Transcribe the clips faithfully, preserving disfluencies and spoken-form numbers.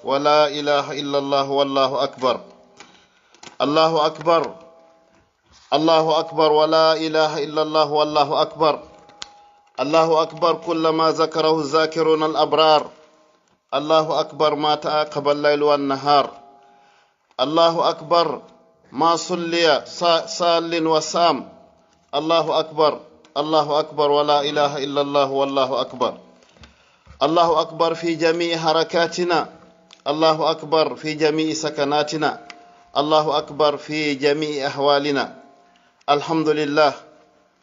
ولا إله إلا الله والله أكبر. الله أكبر. الله أكبر ولا إله إلا الله والله أكبر. الله أكبر كلما ذكره الذاكرون الأبرار. الله أكبر ما تعاقب الليل والنهار. الله أكبر ما صلي صا-، صال وصام. الله أكبر. الله أكبر ولا إله إلا الله والله أكبر. الله أكبر في جميع حركاتنا. الله أكبر في جميع سكناتنا. الله أكبر في جميع أحوالنا. الحمد لله.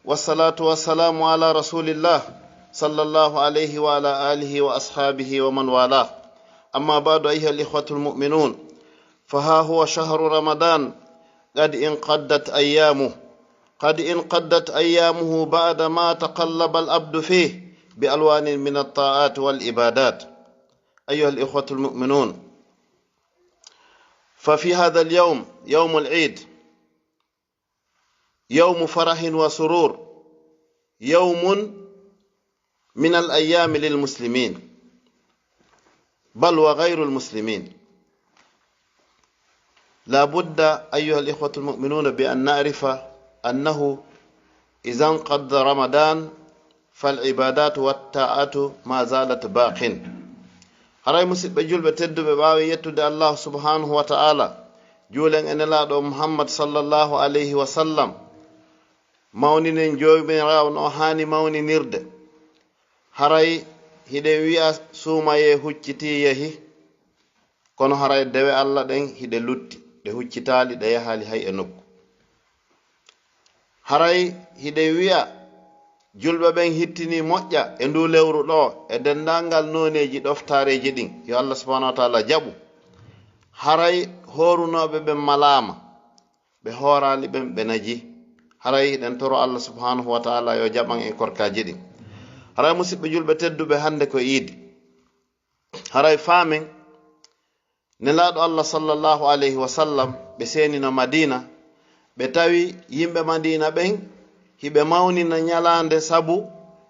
والصلاة والسلام على رسول الله صلى الله عليه وعلى آله وأصحابه ومن والاه. أما بعد، أيها الإخوة المؤمنون، فها هو شهر رمضان قد انقضت أيامه، قد انقضت أيامه بعد ما تقلب العبد فيه بألوان من الطاعات والعبادات. أيها الإخوة المؤمنون، ففي هذا اليوم، يوم العيد، يوم فرح وسرور، يوم من الأيام للمسلمين، بل وغير المسلمين. لا بد، أيها الإخوة المؤمنون، بأن نعرف أنه إذا انقضى رمضان فالعبادات والطاعات ما زالت باق. Haray, musidɓe julɓe tedduɓe, ɓaawo yettude Allahu subhanahu wa ta'ala, juulen e Nelaaɗo Muhammad sallallahu alayhi wa sallam, mawninen Joomiraawo no haani mawninirde. Haray hiɗen wi'a suumayee huccitii yehi, kono haray dewe Alla ɗen hiɗe lutti, ɗe huccitaali, ɗe yahaali hay e nokku. Haray hiɗen wi'a julɓe ɓen hittinii moƴƴa e nduu lewru ɗoo e denndaangal nooneeji ɗoftaareeji ɗin. Yo Alla subhanahu wa ta'ala jaɓu. Haray hoorunooɓe ɓen malaama, ɓe hooraali ɓen ɓe najii. Haray hiɗen toro Alla subhanahu wa ta'ala yo jaɓan en korkaaji ɗin. Haray, musidɓe julɓe tedduɓe, hannde ko iidi. Haray faamen, Nelaaɗo Alla sallallahu alayhi wa sallam, ɓe seenino Madiina, ɓe tawi yimɓe Madiina ɓen hiɓe mawnina ñalaande sabu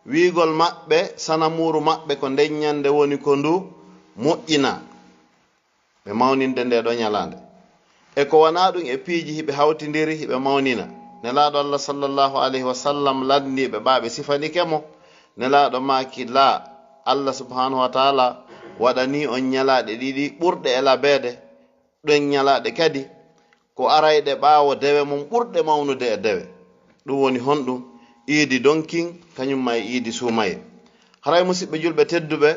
wi'ugol maɓɓe sanamuuru maɓɓe ko nden ñande woni ko ndu moƴƴinaa. Ɓe mawninde ndee ɗoo ñalaande. E ko wonaa ɗum e piiji hiɓe hawtindiri hiɓe mawnina. Nelaaɗo Alla sallallahu alayhi wa sallam lanndii ɓe ɓaa ɓe sifanike mo. Nelaaɗo maaki, laa, Alla subhanahu wa ta'ala waɗanii on ñalaaɗe ɗiɗi ɓurɗe e labeede, ɗen ñalaaɗe kadi ko arayɗe ɓaawo dewe mum ɓurɗe mawnude e dewe. Ɗum woni honɗum? Iidi donkin, kañum ma e iidi suumayee. Haray, musidɓe julɓe tedduɓe,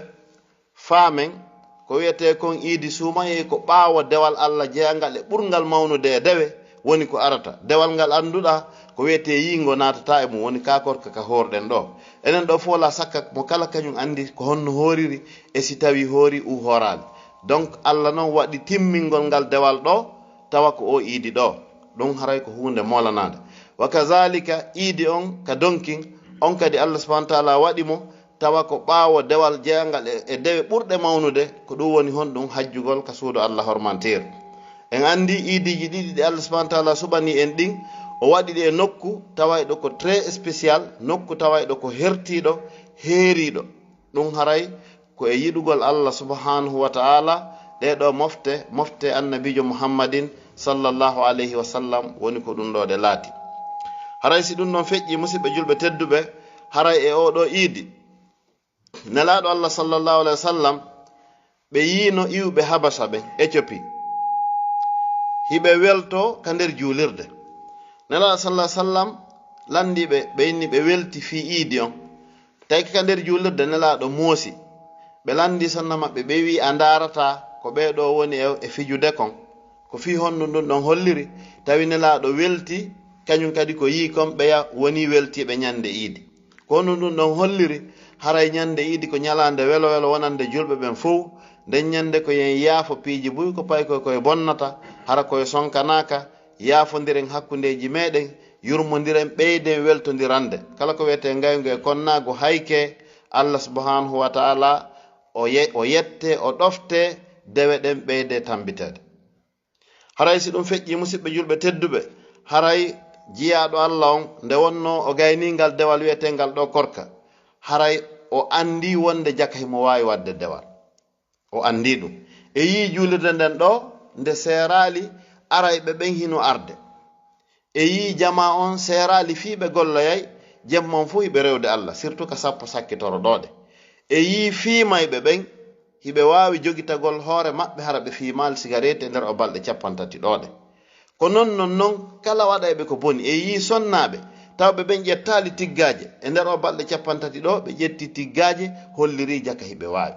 faamen ko wi'etee kon iidi suumayee ko ɓaawo dewal Alla jeyangal e ɓurngal mawnude e dewe woni ko arata. Dewal ngal annduɗaa ko wi'etee yiingo naatataa e mum, woni kaa korka ka hoorɗen ɗoo. Enen ɗoo fof, la sakka, mo kala kañum anndi ko honno hooriri e si tawii hoori ou hooraali. Donc, Alla non waɗi timmingol ngal dewal ɗoo, tawa ko oo iidi ɗoo. Ɗum haray ko huunde moolanaande. Wa kazaalika, iidi on ka donkin, on kadi Alla subhanahu wa ta'ala waɗi mo, tawa ko ɓaawo dewal jeyangal e, e dewe ɓurɗe mawnude, ko ɗum woni honɗum? Hajjugol ka suudu Alla hormanteeru. En anndi iidiiji ɗiɗi ɗi Alla subhanahu wa ta'ala suɓanii en ɗin, o waɗi ɗi e nokku tawayɗo ko très spécial, nokku tawayɗo ko hertiiɗo, heeriiɗo. Ɗum haray ko e yiɗugol Alla subhanahu wa ta'ala ɗee ɗoo mofte, mofte Annabiijo Muhammadin sallallahu alayhi wa sallam woni ko ɗum ɗoo ɗe laati. Haray si ɗum ɗon feƴƴii, musidɓe julɓe tedduɓe, haray e oo ɗoo iidi, Nelaaɗo Alla sallallahu alayhi wa sallam, ɓe yiino iwɓe Habasa ɓen, Éthiopie, hiɓe weltoo ka nder juulirde. Nelaaɗo sallallahu alayhi wa sallam lanndii ɓe, ɓe inni ɓe welti fii iidi on. Tawi ka nder juulirde Nelaaɗo moosi. Ɓe lanndii sonna maɓɓe, ɓe wi'i, a ndaarataa ko ɓee ɗoo woni e, e fijude kon? Ko fii honɗum ɗum ɗon holliri? Tawi Nelaaɗo welti, kañum kadi ko yi'i kon ɓeya wonii weltiiɓe ñande iidi. Ko honɗum ɗum ɗon holliri? Haray ñande iidi ko ñalaande welo welo wonande julɓe ɓen fow. Nden ñande ko yen yaafo piiji buy ko paykoy koye bonnata, hara koye sonkanaaka, yaafondiren hakkundeeji meeɗen, yurmondiren, ɓeyden weltondirande. Kala ko wi'etee ngayngu e konnaagu, haykee, Alla subhanahu wa ta'ala o ye-, o yettee, o ɗoftee, dewe ɗen ɓeydee tambiteede. Haray si ɗum feƴƴii, musidɓe julɓe tedduɓe, haray jiyaaɗo Alla on, nde wonnoo o gaynii ngal dewal wi'eteengal ɗoo korka, haray o anndii wonde jaka himo waawi waɗde dewal. O anndii ɗum. E yii juulirde nden ɗoo, nde seeraali arayɓe ɓen hino arde. E yii jamaa on seeraali fii ɓe golloyay, jemma on fow hiɓe rewde Alla, surtout ka sappo sakkitoro ɗoo ɗe. E yii fiimayɓe ɓen, hiɓe waawi jogitagol hoore maɓɓe hara ɓe fiimaali sigareeti e nder o balɗe cappanɗe tati ɗoo ɗe. Ko non non non, kala waɗayɓe ko boni, e yii sonnaaɓe, tawɓe ɓen ƴettaali tiggaaje, e nder o balɗe cappanɗe tati ɗoo, ɓe ƴetti tiggaaje, hollirii jaka hiɓe waawi.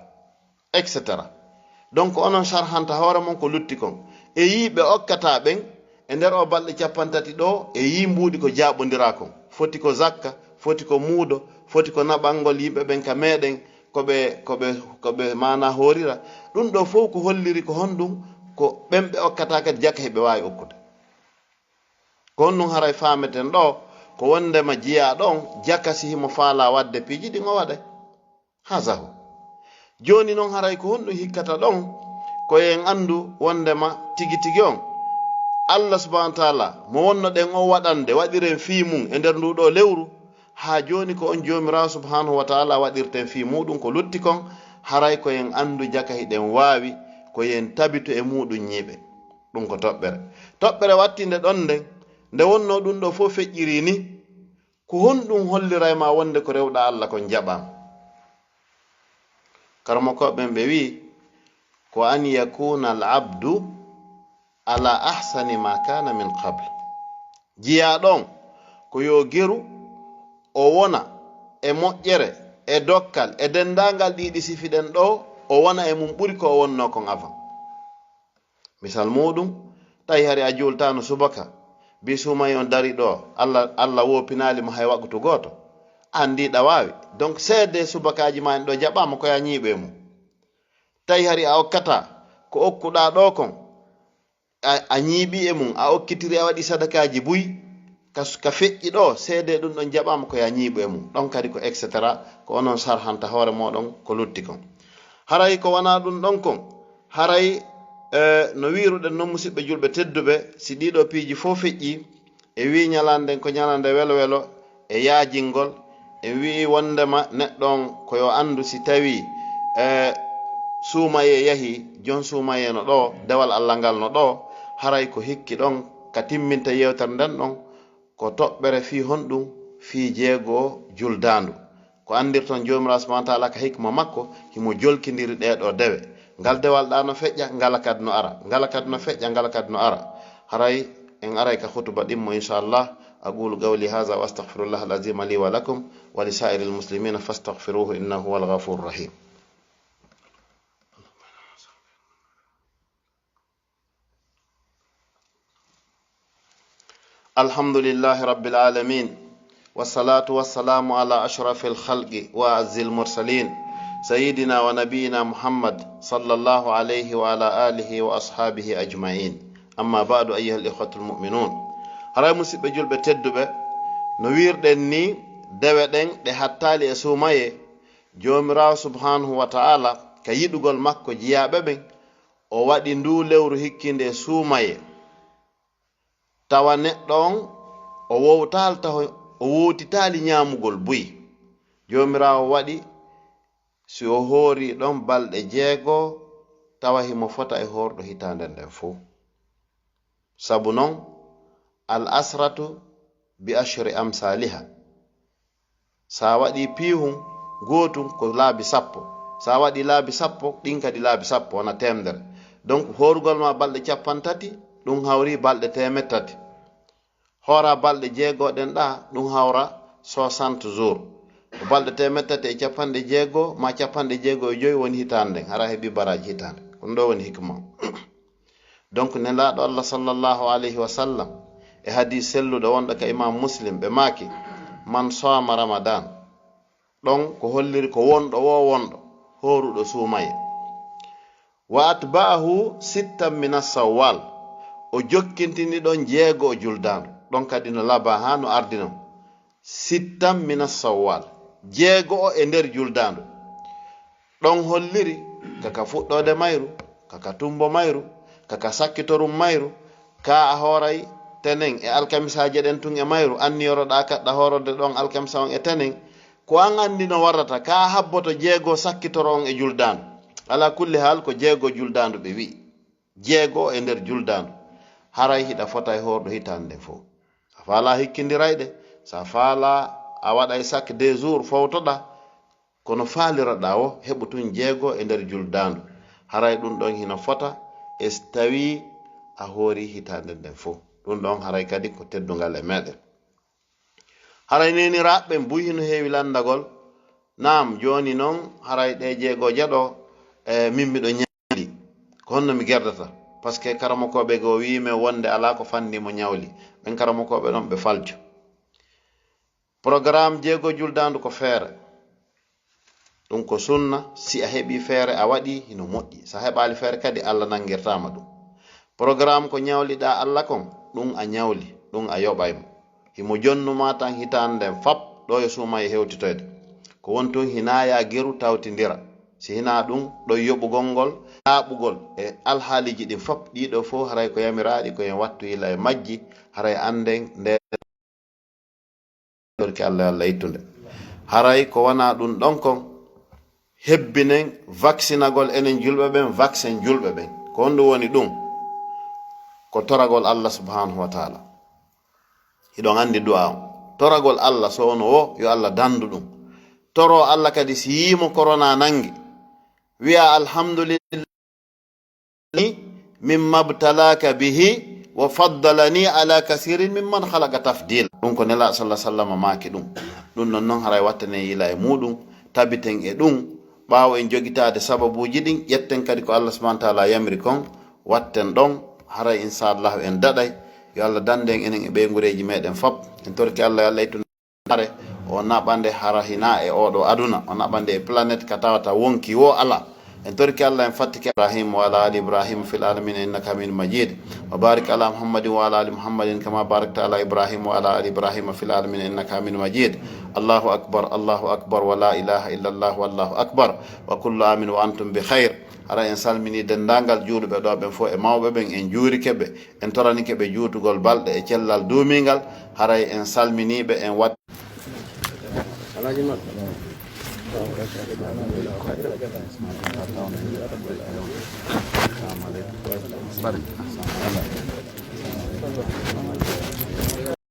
Et cetera. Donc, onon sarhanta hoore mon ko lutti kon. E yii ɓe okkataa ɓen, e nder o balɗe cappanɗe tati ɗoo, e yii mbuuɗi ko jaaɓondiraa kon. Foti ko zakka, foti ko muudo, foti ko naɓangol yimɓe ɓen ka meɗen, ko ɓe, ko ɓe, ko ɓe maanaa hoorira. Ɗun ɗoo fow ko holliri ko honɗun, ko ɓen ɓe okkataa kadi jaka hiɓe waawi okkude. Ko honɗun haray faameten ɗoo, ko wonndema jiyaa ɗon, jaka si himo faalaa waɗde piiji ɗin o waɗay. Haza hu. Jooni non haray ko honɗun hikkata ɗon? Ko en anndu wonndema tigi tigi on, Allah subhanahu wa taala, mo wonnoɗen on waɗande, waɗiren fii mun e nder nduu ɗoo lewru, haa jooni ko on Joomiraawo subhanahu wa taala waɗirten fii muuɗun ko lutti kon, haray ko en anndu jaka hiɗen waawi, ko en tabitu e muuɗun ñiiɓe. Ɗun ko toɓɓere. Toɓɓere wattinde ɗon nden, nde wonnoo ɗun ɗoo fow feƴƴirii ni, ko honɗun holliray ma wonde ko rewɗaa Allah kon jaɓaama? Karamokooɓe ɓen ɓe wi'i, ko an yakuna al abdu ala ahsani ma kana min qabl. Jiyaaɗo on, ko yo geru o wona e moƴƴere, e dokkal, e denndaangal ɗii ɗi sifiɗen ɗoo, o wona e mun ɓuri ko o wonnoo kon avant. Misal muuɗun, tawi hari a juultaano subaka, bi suumaye on dari ɗoo, Allah, Allah woopinaali mo hay waqtu gooto. An ndi ɗawaawi. Donc, seedee subakaaji maa en ɗoo jaɓaama ko yaa ñiiɓu e mun. Tawi hari a okkataa ko okkuɗaa ɗoo kon, a, a ñiiɓii e mun, a okkitiri, a waɗi sadakaaji buy, ka, ka feƴƴi ɗoo, seedee ɗun ɗon jaɓaama ko yaa ñiiɓu e mun. Ɗon kadi ko et cetera, ko onon sarhanta hoore mooɗon ko lutti kon. Haray ko wanaa ɗun ɗon kon, haray, eh, no wiiruɗen non, musiɓɓe julɓe tedduɓe, si ɗii ɗoo piiji fow feƴƴii, e wi'i ñalande nden ko ñalande welo welo e yaajingol, en wi'i wondema neɗɗo on ko yo anndu si tawii, eh, suumayee yahii, jon suumayee no ɗoo, dewal Allah ngal no ɗoo, haray ko hikki ɗon ka timminta yewtere nden ɗon, ko toɓɓere fii honɗun? Fii jeego juldaandu. Ko anndirton Joomiraaɗo subhaanahu wa taala ka hikma makko, himo jolkindiri ɗee ɗoo dewe. Ngal dewal ɗaa no feƴƴa, ngala kadi no ara. Ngala kadi no feƴƴa, ngala kadi no ara. Haray en aray ka hutuba ɗimmo, inchallah. أقول قولي هذا وأستغفر الله العظيم لي ولكم ولسائر المسلمين فاستغفروه إنه هو الغفور الرحيم. الحمد لله رب العالمين، والصلاة والسلام على أشرف الخلق وأعز المرسلين، سيدنا ونبينا محمد، صلى الله عليه وعلى آله وأصحابه أجمعين. أما بعد، أيها الإخوة المؤمنون. Haray musiɓɓe julɓe tedduɓe, no wiirɗen nii, dewe ɗen ɗe hattaali e suumayee, Joomiraawo subhaanahu wa ta'ala, ka yiɗugol makko jiyaaɓe ɓen, o waɗi nduu lewru hikkinde e suumayee. Tawa neɗɗo on, o wowtaali taho, o wowtitaali ñaamugol buy. Joomiraawo waɗi, si o hoorii ɗon balɗe jeego, tawa himo fota e hoorɗo hitaande nden fow. Sabu non, al asratu bi ashri amsaliha. Sa waɗi piihun gootun ko laabi sappo. Sa waɗi laabi sappo, ɗin kadi laabi sappo, wona teemedere. Donc, hoorugol ma balɗe cappanɗe tati, ɗun hawri balɗe teemedde tati. Hoora balɗe jeego ɗen ɗaa, ɗun hawra soixante jours. Ko balɗe teemedde tati e cappanɗe jeego, maa cappanɗe jeego e jowi woni hitaande nden. Hara heɓi baraaji hitaande. Ko ɗun ɗoo woni hikma. Donc, Nelaaɗo Allah sallallahu alayhi wa sallam, e hadiis selluɗo wonɗo ka Imaam Muslim, ɓe maaki, "Man saama Ramadan." Ɗon ko holliri ko wonɗo woo wonɗo, hooruɗo suumayee. "Wa atba'ahu sittan min as-Sawwal." O jokkintini ɗon jeego o juldaandu. Ɗon kadi no labaa haa no ardi non. Sittan min as-Sawwal. Jeego o e nder juldaandu. Ɗon holliri, kaka fuɗɗoode mayru, kaka tumbo mayru, kaka sakkitorum mayru, ka a hooray tenen e alkamisaaje ɗen tun e mayru, anniyoroɗaa kaɗɗa hoororde ɗon alkamisa on e tenen, ko an anndi no warrata, ka habboto jeego sakkitoro on e juldaandu. Ala kulli haal, ko jeego juldaandu ɓe wi'i. Jeego e nder juldaandu. Haray hiɗa fota e hoorɗo hitaande nden fow. A faalaa hikkindirayɗe, so a faalaa a waɗay chaque deux jours fowtoɗaa, kono faaliraɗaa o, heɓu tun jeego e nder juldaandu. Haray ɗun ɗon hino fota e so tawii a hoori hitaande nden fow. Ɗun ɗon haray kadi ko teddungal e meɗen. Haray neeniraaɓe ɓen buy hino heewi lanndagol. Naam, jooni non, haray ɗee jeegooje ɗoo, e, min miɗo ñawli. Ko honno mi gerdata? Parce que karamokooɓe goo wi'i men wonde alaa ko fanndi mo ñawli. Ɓen karamokooɓe ɗon ɓe faljo. Programme jeego juldaandu ko feere. Ɗun ko sunna, si a heɓii feere a waɗii, hino moƴƴi. Si a heɓaali feere kadi, Alla nanngirtaama ɗun. Programme ko ñawliɗaa Alla kon, ɗun a ñawli, ɗun a yoɓay mo. Himo jonnu maa tan hitaande nden fap, ɗoo yo suumayee hewtitoyde. Ko woni tun hinaa yaa geru tawtindira. Si hinaa ɗun, ɗon yoɓugol ngol, laaɓugol e alhaaliiji ɗin fap, ɗii ɗoo fow haray ko yamiraaɗi ko en wattu yila e majji, haray annden nde torki Alla, Alla ittunde. Haray ko wanaa ɗun ɗon kon, hebbinen vaksinagol enen julɓe ɓen, vaksen julɓe ɓen. Ko honɗun woni ɗun? Ko toragol Alla subhanahu wa taala. Hiɗon anndi du'a on. Toragol Alla so ono wo, yo Alla danndu ɗun. Toroo Alla kadi si yi'i mo korona nanngi. Wi'a, "Alhamdulillah." Mimma btalaka bihi wa faddalani ala kasirin mimman khalaqa tafdila. Ɗun ko Nelaaɗo sallallahu alaihi wasallam maaki ɗun. Ɗun non non haray wattanen yila e muɗun, tabiten e ɗun. Ɓaawo en jogitaade sababuuji ɗin, ƴetten kadi ko Allah subhanahu wa ta'ala yamiri kon, watten ɗon, haray inshallah en daɗay. Yo Allah danndu en enen e ɓeynguureeji meɗen fop. En torki Allah yo Allah ittu are, o naɓande hara hina e oɗo aduna, o naɓande e planète ka tawata wonki wo ala. En torki Allah, en fattike Ibrahim wa ala ali Ibrahim fil alamin innaka hamidun majid. Wa barik ala Muhammadin wa ala ali Muhammadin kama barakta ala Ibrahim wa ala ali Ibrahim fil alamin innaka hamidun majid. Allahu akbar, Allahu akbar, wa la ilaha illa Allah, wallahu akbar. Wa kullu amin wa antum bi khair. Hara en salmini denndaangal juuluɓe ɗo ɓen fof e mawɓe ɓen, en juurike ɓe, en toranike ɓe juutugol balɗe e cellal duumiingal. Haray en salminiiɓe, en wat-